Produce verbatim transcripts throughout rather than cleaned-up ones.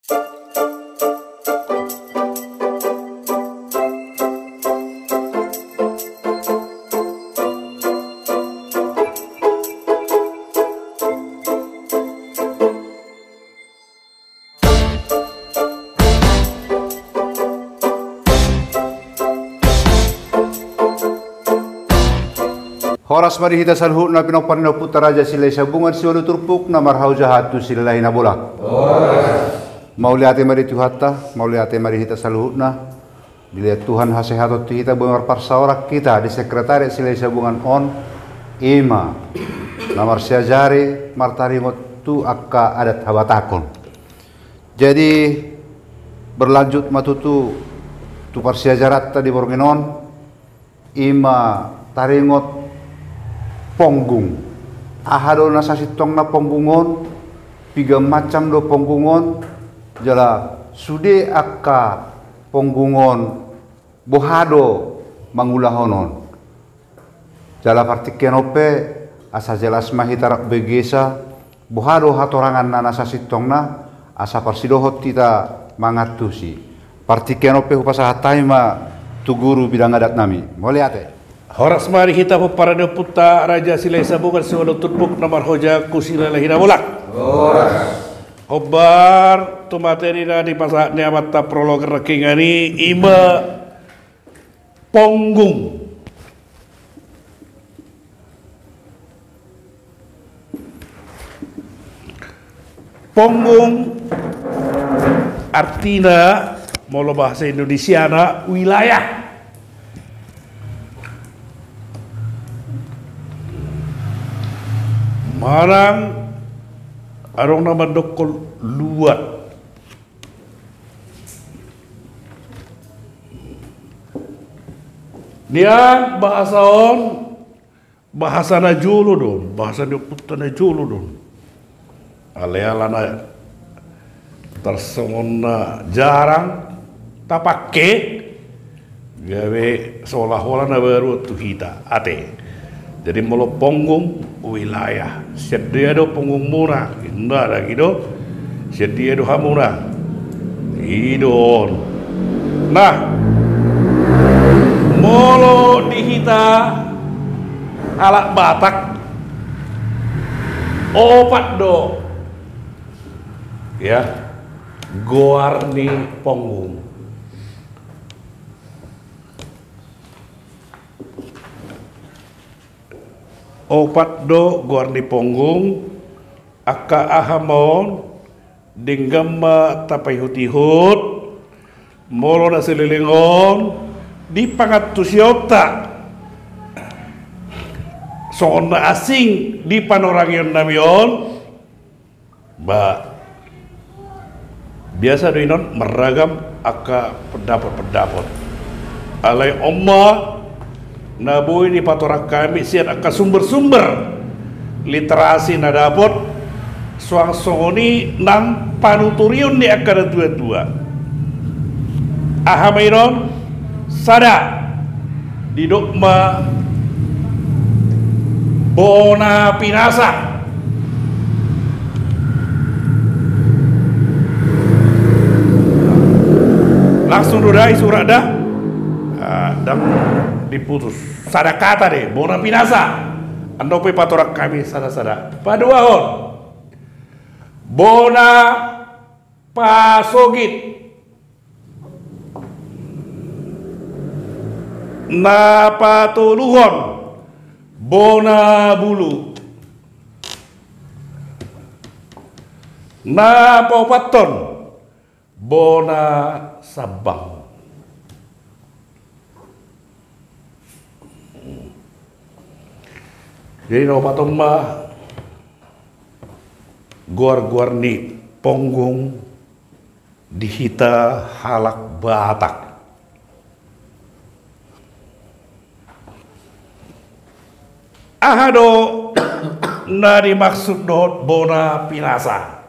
Horas ma di hita saluhutna, pinompar ni ompunta Raja Silahi Sabungan siualu turpuk na marhaojahan tu Silahi Nabolak. Horas. Mauliate ma di Tuhanta, mauliate ma di hita saluhutna. Dilehon Tuhan hasehaton tu hita, boi marparsaoran hita di sekretariat Silahi Sabungan on, i ma na marsiajari martaringot tu angka adat habatahon. Jadi, berlanjut ma tutu tu parsiajaranta di borngin on, i ma taringot ponggung. Aha do na sasintongna ponggung on, piga macam do ponggung on, jala sude angka ponggung on boha do mangulahon on. Jala partingkian on pe asa jelas ma hita rap begesa, boha do hatoranganna na sasintongna, asa parsidohot hita mangantusi. Partingkian on pe hupasahat hami ma tu guru bidang adat nami. Mauliate. Horas ma di hita pomparan ni ompunta Raja Silahi Sabungan siualu turpuk na marhaojahan tu Silahi Nabolak. Horas. Hombar tu materi na dipasahat ni amanta prolog nangkiningan i, i ma ponggung. Ponggung artina, molo bahasa Indonesiana, wilayah. Manang adong na mandokkon luat. Nian bahasa on, bahasa na jolo do on, bahasa ni ompunta na jolo do on. Alai ala na tarsongon na jarang tapangke, gabe seolah-olah na baru tu hita, ate. Jadi molo ponggung, wilayah. Sian dia do ponggung muna, inda lagi do. Sian dia do hamuna. I do on. Nah, molo di hita halak Batak, opat do, ya, goar ni ponggung. Opat do goar ni ponggung, angka aha ma on, denggan ma tapaihut-ihut, molo na saleleng on, di pangantusionta. Songon na asing di panorangion nami on, ba, biasa do inon marragam angka pendapot-pendapot. Alai on ma na boi dipatorang hami sian angka sumber-sumber literasi na dapot, suang songon i nang panuturion ni angka na tua-tua. Aha ma inon? Sada, didok ma bona pinasa. Langsung do da i surat da. Ah, ndang diputus. Sada kata do i, bona pinasa. Andorang pe patorang hami sada-sada. Paduahon, bona pasogit. Na patoluhon, bona bulu. Na paopathon, bona sambang. Jadi na opat on ma goar-goar ni ponggung di hita halak Batak. Aha do na dimaksud dohot bona pinasa?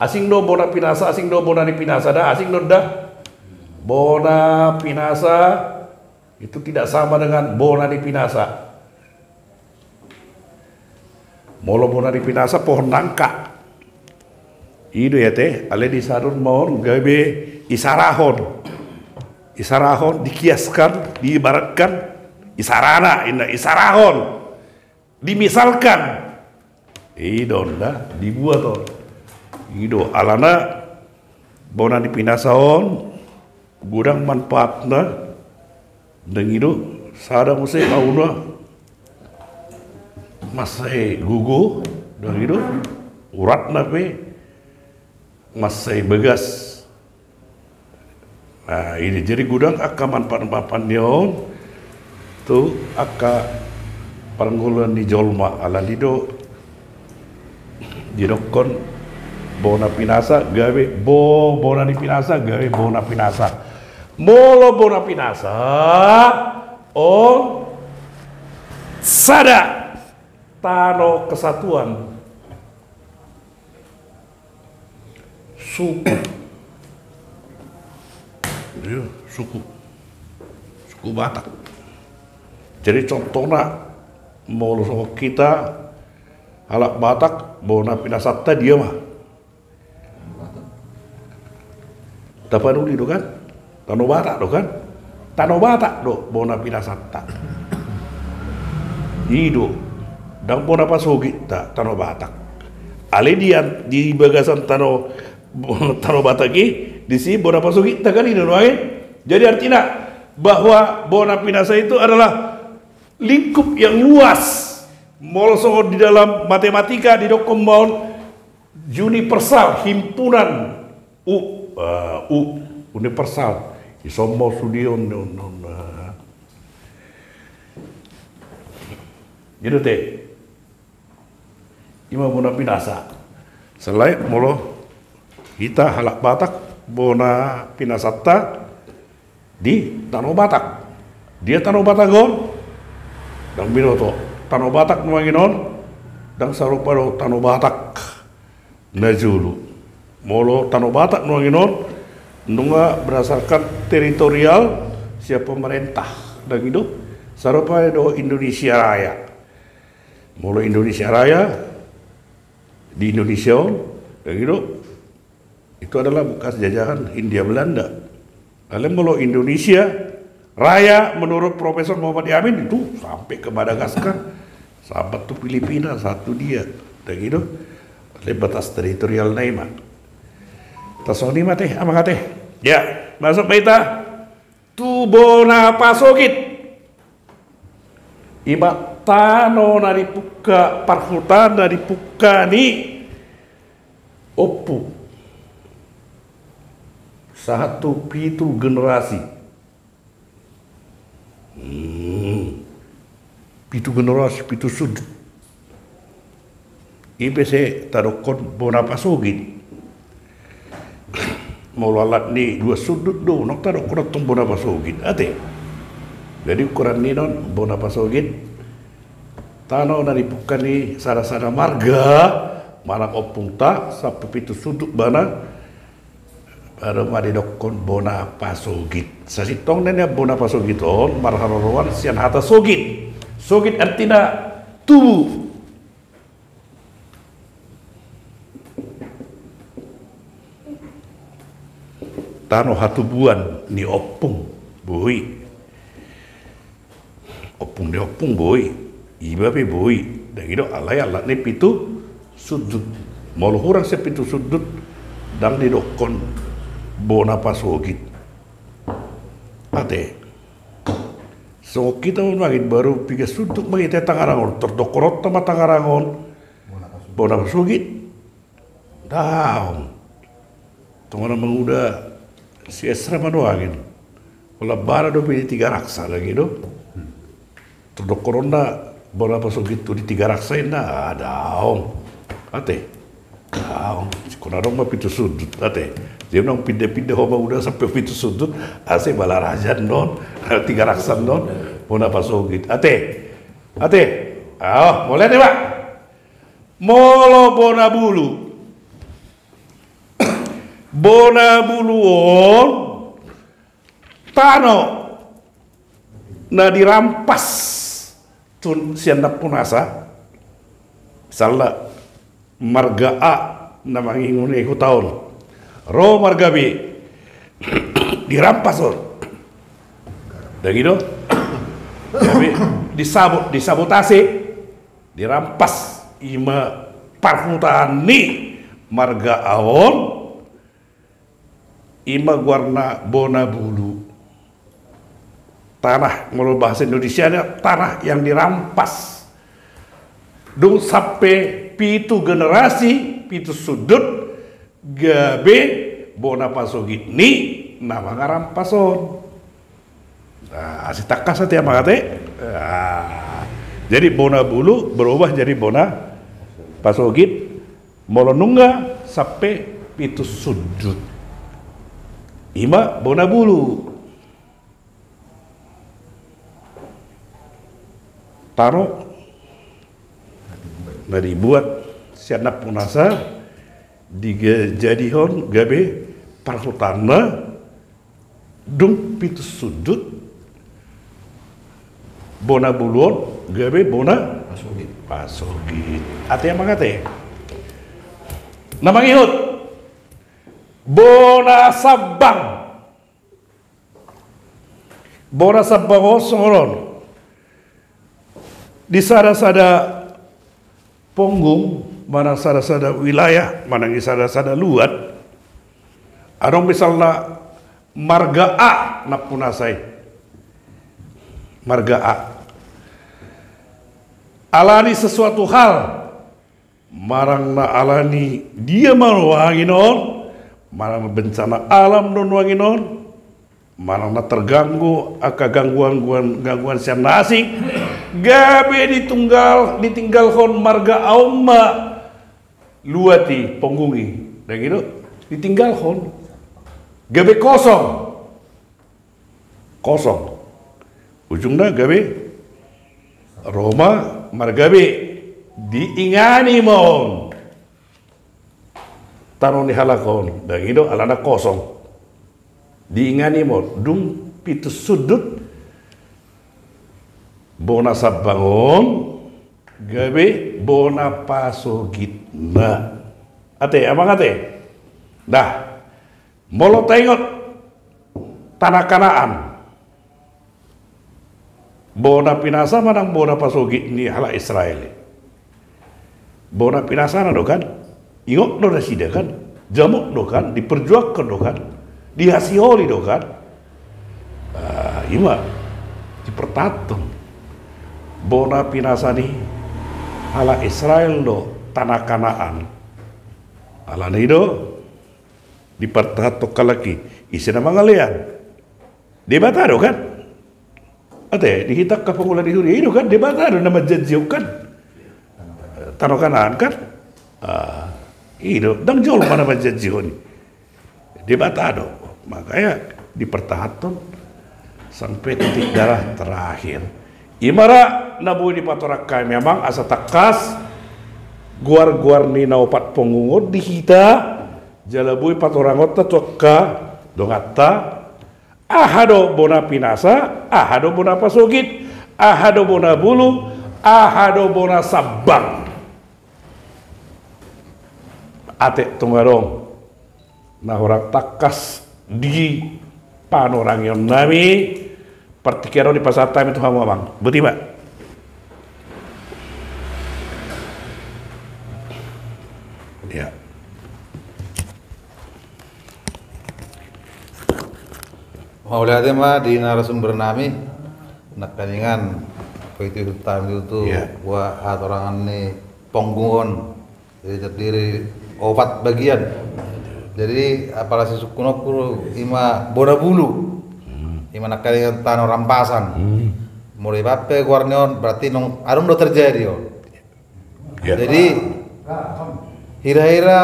Asing do bona pinasa, asing do bona ni pinasa da, asing do da. Bona pinasa itu tidak sama dengan bona ni pinasa. Molo bona ni pinasa pohon nangka. I do i ate, alai di sadun ma on gabe isarahon. Isarahon, dikiaskan, diibaratkan, isarana, inna isarahon. Dimisalkan. I do on da, dibuat on. I do, alana bona ni pinasa on, godang manfaatna, dang i do, sada muse auna mansai gogo, dang i do, uratna pe mansai bagas. Nah, i do, jadi godang angka manfaat-manfaat ni on tu angka parngoluan ni jolma, alani do didokkon bona pinasa gabe bo-, bona ni pinasa gabe bona pinasa. Molo bona pinasa on sada tano kesatuan. Suku. Iyo, suku. Suku Batak. Jadi contohna, molo songon hita halak Batak, bona pinasanta dia ma? Tapanuli do kan? Tano Batak do kan? Tano Batak do bona pinasanta. I do. Dang bona pasogit ta-, Tano Batak. Alai di an-, di bagasan tano, Tano Batak i, disi bona pasogit ta kan, i do nuaeng. Jadi artina bahwa bona pinasa itu adalah lingkup yang luas. Molo songon di dalam matematika didokkon ma on universal, himpunan u, eh, u, universal. Ison ma sude on, on, on, eh. Jadi te, i ma bona pinasa. Selain molo hita halak Batak, bona pinasanta di Tano Batak. Dia Tano Batak on? Dang binoto. Tano Batak nuaeng on dang sarupa do Tano Batak na jolo. Molo Tano Batak nuaeng on nunga berdasarkan teritorial sian pemerintah, dang i do? Sarupa do Indonesia Raya. Molo Indonesia Raya di Indonesia on, dang i do? Itu adalah bekas jajahan Hindia Belanda. Alai molo Indonesia Raya menurut Profesor Muhammad Yamin itu sampai ke Madagaskar, sampai tu Filipina, satu dia. Dang i do? Alai batas teritorialna i ma. Tarsongon i ma te, amang ate. Ya, masuk ma hita tu bona pasogit. I ma tano na dipungka, parhutaan na dipungka ni ompu. Sahat tu pitu generasi. Hmm. Pitu generasi, pitu sundut. I pe sai tadokkon bona pasogit. Molo alat ni dua sundut do, nunga tadokkon antong bona pasogit, ate. Jadi ukuran ni on bona pasogit, tano na dipungka ni sada-sada marga manang ompungta sampe pitu sundut ibana, baru ma didokkon bona pasogit. Sasintongna nian bona pasogit on marharoroan sian hata sogit. Sogit artina tubu. Tano hatubuan ni ompung, boi. Ompung ni ompung, boi. Iba pe boi. Dang i do, alai alat ni pitu sundut. Molo hurang sian pitu sundut, dang didokkon bona pasogit. Ate. Songon hita on manang baru piga sundut manang hita tangan on, tardokkononta ma tangan on bona pasogit. Daong. Tongon manguda si Esra ma nuaeng. Holan bara dope di Tigaraksa lagi do. Tardokkononna bona pasogit tu di Tigaraksa inna, ah, daong. Ate. Daong. Sikon adong ma pitu sundut, ate. Jadi nang pinda-pinda ho manguda sampe pitu sundut, asa Balaraja annon, Tigaraksa annon, bona pasogit. Ate. Ate. Ah, mauliate ma. Molo bona bulu. Bona bulu on tano na dirampas tu sian nampunasa, misalna marga A na mangingot ni huta on. Ro marga B, dirampas on. Dang i do? Gabe disabot, disabotase, dirampas. Ima parhutaan ni marga A on. Ima goarna Bonabulu. Tanah, molo bahasa Indonesianya, tanah yang dirampas. Dung sampe pitu generasi, pitu sundut, gabe bona pasogit ni na mangarampas on. Nah, asi tangkas ate, amang ate. Ah, jadi Bonabulu berubah jadi bona pasogit. Molo nunga sampe pitu sundut, ima Bonabulu. Tano na dibuat sian Nampunasa, dijadihon gabe parhutaanna. Dung pitu sundut, Bonabulu on gabe bona pasogit. Pasogit. Ate, amang ate. Na mangihut, bona sambang. Bona sambang on songon on. Di sada-sada ponggung, manang sada-sada wilayah, manang di sada-sada luat, adong misalna marga A Nampunasa i. Marga A. Alani sesuatu hal, manang na alani dia ma nuaeng on, manang bencana alam do nuaeng on, manang na terganggu angka gangguan, gangguan sian na asing, gabe ditunggal, ditinggalhon marga A on ma luat i, ponggung i. Dang i do? Ditinggalhon. Gabe kosong. Kosong. Ujungna gabe ro ma marga B. Diingani ma on. Tano ni halak on, dang i do, alana kosong. Diingani ma on, dung pitu sundut, bona sambang on gabe bona pasogitna. Ate, amang ate. Nah, molo taingot tanah Kanaan, bona pinasa manang bona pasogit ni halak Israel i? Bona pinasana do kan? Ingot do nasida kan? Jamot do kan? Diperjuangkon do kan? Dihasiholi do kan? Ah, ima dipertahanhon. Bona pinasa ni halak Israel do tanah Kanaan. Alani i do dipertahanhon halak i. Ise na mangalean? Debata do kan? Ate, di hita angka pangula di huria i do kan, Debata do na manjanjihon kan? Tano Kanaan kan? Ah, i do, dang jolma na manjanjihon i. Debata do. Makanya dipertahanhon sampe titik darah terakhir. Ima ra na boi dipatorang hami, amang, asa tangkas goar-goar ni na opat ponggung on di hita, jala boi patorangonta tu angka donganta. Aha do bona pinasa, aha do bona pasogit, aha do Bonabulu, aha do bona sambang. Ate, tung adong na hurang tangkas di panorangion nami, partingkian on dipasahat hami tu hamu, amang. Boti ma. Ya. Mauliate ma di narasumber nami, nangkiningan, poitu hutami tutu, iya, buat hatorangan ni ponggung on. Jadi terdiri opat bagian. Jadi apala sisungkunonku ima Bonabulu. Hmm. Ima nangkiningan tano rampasan. Hmm. Molo dipape goarna on, berarti nung adong do terjadi on. Ya. Jadi hira-hira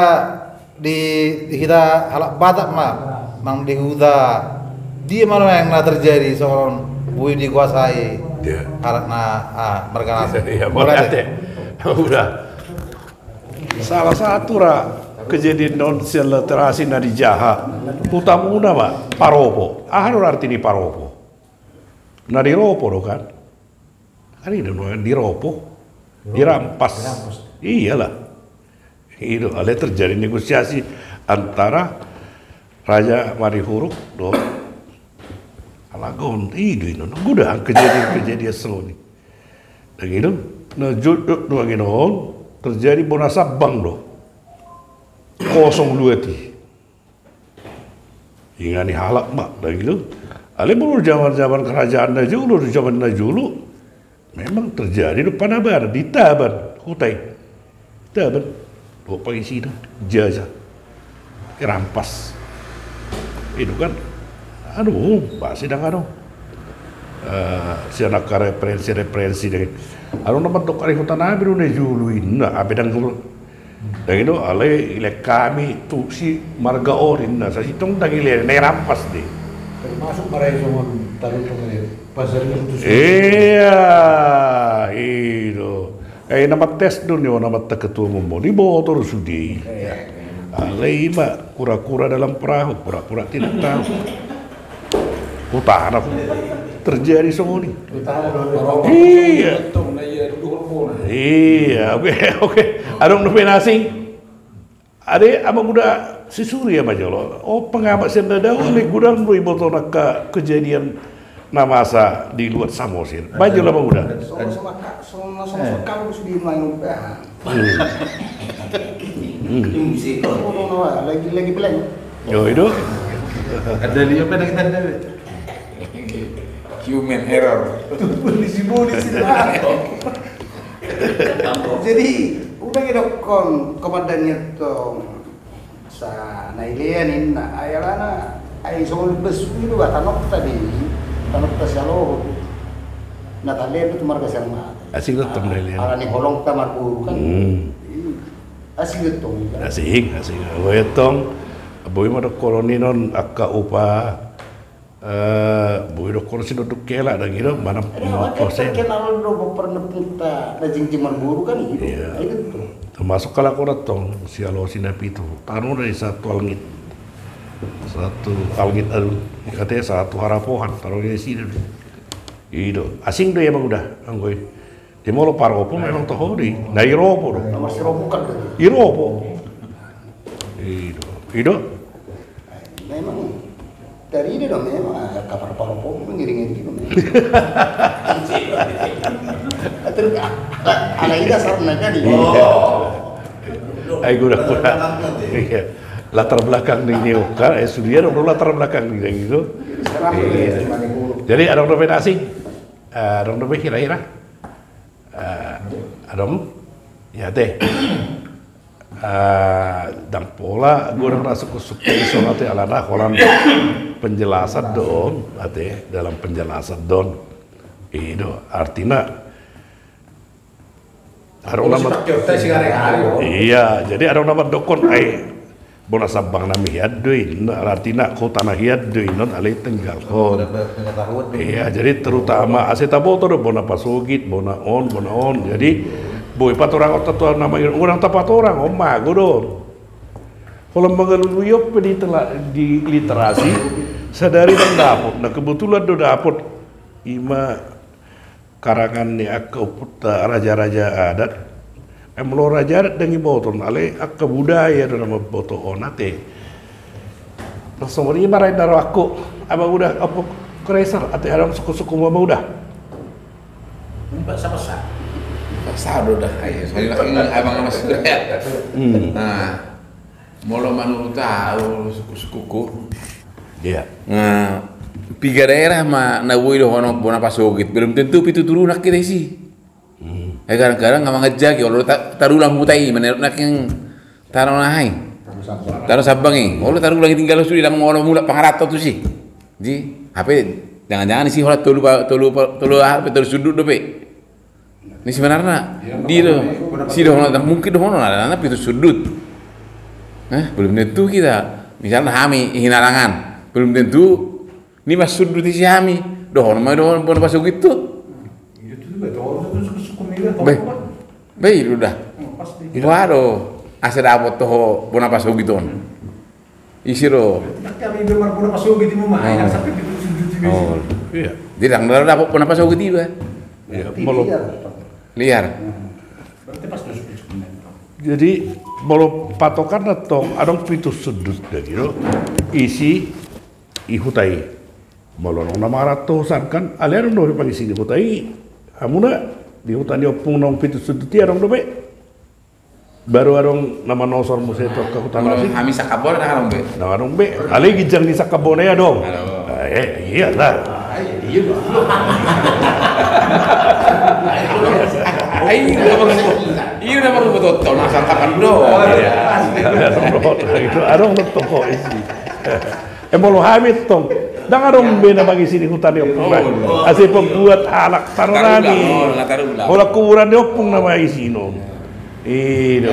di, di hita halak Batak ma, nang di huta, dia ma nuaeng na terjadi songon boi dikuasai, ya, halak na, ah, marga na asing. Ya, ya, mauliate. Udah. Salah satu ra kejadian on sian literasi na dijaha. Hutamuna ma, paropo. Aha do arti ni paropo? Na diropo do kan? Kan i do nuaeng diropo. Diropo. Dirampas. Dirampas. Iyalah. I do, alai terjadi negosiasi antara Raja Marihuruk dohot Alagon. I do, i do na godang kejadian-kejadian songon i. Dang i do, na jotjot do angin on, terjadi bona sambang do. Kosong luat i. Inga ni halak ma, dang i do. Alai molo jaman-jaman kerajaan na jolo, di jaman na jolo, memang terjadi do panabaran di Taban, huta i. Taban. Dohot pangisina, jaja. Dirampas. I do kan. Aduh, pasti dang adong. Eh, sian angka referensi-referensi dang i. Adong na mandok ari huta nami do na jolo inna, hape dang Dang i do, alai ilehon hami tu si marga on inna, sai tong dang ilehon, na dirampas do i. Termasuk ma ra i songon tano tong i, pasal i putus. Iya, i do. Eh, na mates do ni, na mata ketua momo, diboto do sude i. Iya. Alai i ma, kura-kura dalam perahu, pura-pura tidak tahu. Hutana, terjadi songon i. Iya. Iya, oke, oke. Adong dope na asing. Ate, Amang Uda, sisuri ma jolo. O, pengamat sian na dao, godang do iboto angka kejadian na masa di luat Samosir. Baen jolo, Amang Uda. Songon, songon, songon, songon, songon, kalau sudah main umpah. Hmm. Hmm. Lagi, lagi blank. Yo, i do. Ada lihat pada kita ada. Human error. Tuh, polisi, polisi. Jadi, udah ngidokkon komandan i tong. Sa na ilean inna, ai alana, ai songon bes i do ba tanokta di, tanokta sialoho. Na talean do tu marga sian mata. Asing do tong na ilean. Alani holongta marboru kan. Hmm. Asing do tong. Asing, asing. Boi tong, boi ma dohonon i non angka upa. Eh, boi dohonon sinonduk hela, dang i do, manang. Ada awak kosen. Terkenal do, pernah punta, na jingjing marboru kan, i do. Iya. Nah, i do tong. Termasuk halak on tong, sialoho si Napitu. Tano do i Satu Alngit. Satu Alngit, aduh, katanya Satu Harapohan, tano do i si. I do. Asing do i, Amang Uda, anggo i. Di molo paropo memang toho do i. Na iropo do. Nomor si ropo kan. Iropo. I do. I do. Memang dari ide do memang, ah, kapan paropo mengiring-iring do memang. Terus, ala, ala ida sarna kan i. Oh. Ai guna-guna. Iya. Latar belakang ni, ni, kan, eh, sudia dong, latar belakang ni, dang i do. Sekarang. Iya. Jadi, adong dope na asing. Eh, adong dope kira-kira. Eh, adong? Ia, ate. Eh, dang pola godang na sungkun-sungkun i songon, ate, alana holan penjelasan do on, ate, dalam penjelasan do on. I do, artina. Adong na ma-, iya, jadi adong na mandokkon, ai, bona sambang nami hian do i, na, artina hutana hian do i non, alai tinggalhon. Iya, jadi terutama asa taboto do bona pasogit, bona on, bona on. Jadi boi patorangonta tu nama i, godang tapatorangon, mago do on. Holan mangalului on pe di tela-, di literasi, sadari dang dapot, na kebetulan do dapot, i ma karangan ni angka ompunta raja-raja adat. Ai molo raja adat dang iboto on, alai angka budaya do na mamboto on, ate. Langsung i ma ra i na rohangku, Amang Uda, Ompu Kreser, ate, adong sungkun-sungkunmu, Amang Uda? Pasa-pasa. Pasa do da, ai, sekali lagi, Amang Mas Uda. Hmm. Nah. Molo manurut au, sungkun-sungkunhu. Iya. Nah, piga daerah ma na boi dohonon bona pasogit, belum tentu pitu turunan hita disi. Hmm. Eh, kadang-kadang nga manganjaki, olo ta-, tarulang huta i, menurut nangkin tano na i. Tano sambang. Tano sambang i. Olo tarulang i, tinggal sude, dang olo mulak pangaranto tusi. Jadi, hape, jangan-jangan disi holan tolu pa-, tolu pa-, tolu, hape tolu sundut dope. Ni sebenarna, di do, si dohonon, mungkin dohonon alana pitu sundut. Eh, belum tentu hita, misalna hami Hinalangan, belum tentu ni ma sundut i si hami, dohonon ma dohonon bona pasogit tu. Be, be, i do da. Boha do asa dapot toho bona pasogit on. Isi do. Berarti pakai apa, iba marbona pasogit iba ma, hmm, yang sampai pitu sundut iba. Oh. Iya. Jadi dang dapot bona pasogit iba. Iya, berarti molo liar. Liar. Hmm. Berarti pas masuk ke Cikumen. Jadi molo patokanna tong adong pitu sundut do isi i huta i. Molo adong na mangarantosan kan, alai adong do pangisi ni huta i. Hamuna di huta ni ompung naung pitu sundut i adong dope? Baru adong na manosor muse tu angka huta na asing. Hami sangkap bona ndang adong be. Ndang adong be. Alai ginjang ni sangkap bona i adong. Adong. Eh, iyalah. Ai, iya, iya, iya, iya, iya, iya, adong do tong isi. Eh, molo hami tong, ndang adong be na mangisi ni huta ni ompung. Ase pambuat halak tano nami. Molo kuburan ni ompung na mangisi non. I do.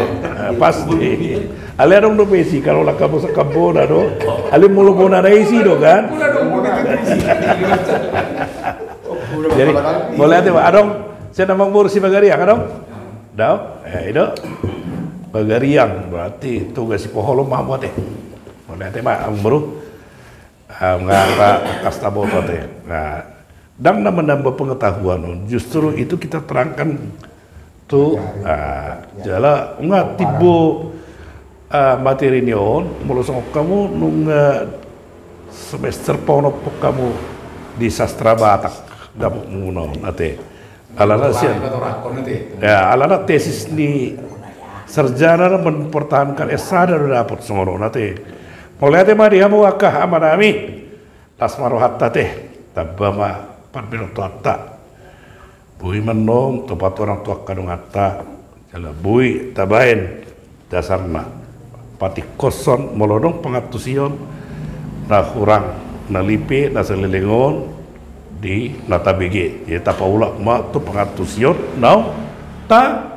Pasti. Alai adong dope isi, kalau laka bosa kambona do. Alai molo bona na isi do kan. Jadi molo ate ma adong. Sian amang boru si Bagariang adong. Dao. Eh, i do. Bagariang berarti Toga Sipoholon ma hamu ate. Molo ate ma amang boru. Nga pa kasta boto ate. Ndang na menambah pengetahuan on, justru itu kita terangkan tu jala nga timbo. Materi ni on molo songon hamu nunga semester paonomhon hamu di sastra Batak dapot muna on ate. Alana sian, ya, alana tesis ni sarjana na mempertahankan S sada do dapot songon on ate. Mauliate ma di hamu angka amanami. Las ma rohanta ate. Tamba ma parbinotoanta. Boi ma annon tapatupa tu angka donganta jala boi tabaen dasarna patikkoson molo adong pangantusion na hurang na lipe na saleleng on di na tabege. Jadi tapaulak ma tu pangantusion naung ta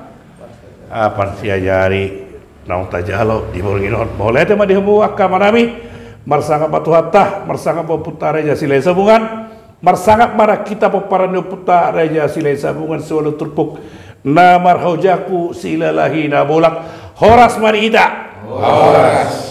pansiajari naung tajalo di borngin on. Mauliate ma di hamu angka amanami. Marsangap ma Tuhanta, marsangap ma Ompunta Raja Silahisabungan. Marsangap ma nang hita pomparan ni Ompunta Raja Silahisabungan siualu turpuk na marhaujangku Silalahi Nabolak. Horas ma di hita. Horas.